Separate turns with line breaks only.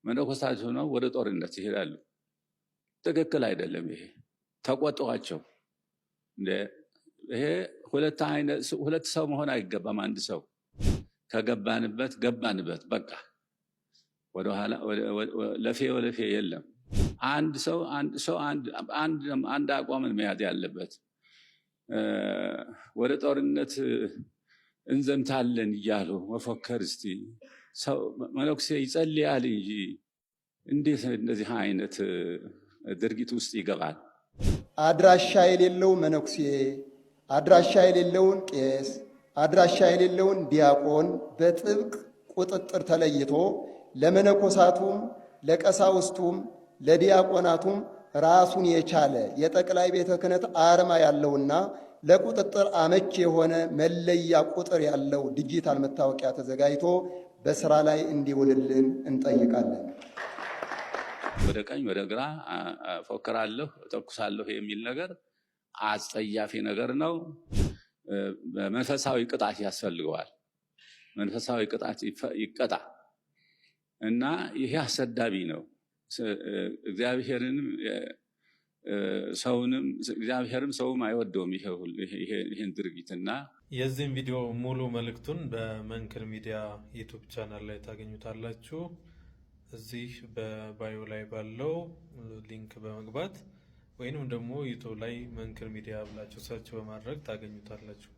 መነኮሳት ሆነው ወደ ጦርነት ይሄዳሉ። ትክክል አይደለም። ይሄ ተቆጠዋቸው። ይሄ ሁለት ሰው መሆን አይገባም። አንድ ሰው ከገባንበት ገባንበት፣ በቃ ወደኋላ ለፌ ወለፌ የለም። አንድ ሰው አንድ ሰው አንድ አቋምን መያዝ ያለበት፣ ወደ ጦርነት እንዘምታለን እያሉ መፎከር፣ እስቲ መነኩሴ ይጸልያል እንጂ እንዴት እንደዚህ አይነት ድርጊት ውስጥ ይገባል?
አድራሻ የሌለው መነኩሴ፣ አድራሻ የሌለውን ቄስ፣ አድራሻ የሌለውን ዲያቆን በጥብቅ ቁጥጥር ተለይቶ ለመነኮሳቱም፣ ለቀሳውስቱም፣ ለዲያቆናቱም ራሱን የቻለ የጠቅላይ ቤተ ክህነት አርማ ያለውና ለቁጥጥር አመች የሆነ መለያ ቁጥር ያለው ዲጂታል መታወቂያ ተዘጋጅቶ በስራ ላይ እንዲውልልን እንጠይቃለን።
ወደ ቀኝ ወደ ግራ ፎክራለሁ፣ እተኩሳለሁ የሚል ነገር አስጸያፊ ነገር ነው። መንፈሳዊ ቅጣት ያስፈልገዋል። መንፈሳዊ ቅጣት ይቀጣ እና ይሄ አሰዳቢ ነው። እግዚአብሔርንም ሰውንም፣ እግዚአብሔርም ሰውም አይወደውም ይሄን ድርጊትና።
የዚህም ቪዲዮ ሙሉ መልእክቱን በመንክር ሚዲያ YouTube channel ላይ ታገኙታላችሁ። እዚህ በ bio ላይ ባለው link በመግባት ወይንም ደግሞ YouTube ላይ መንክር ሚዲያ ብላችሁ search በማድረግ ታገኙታላችሁ።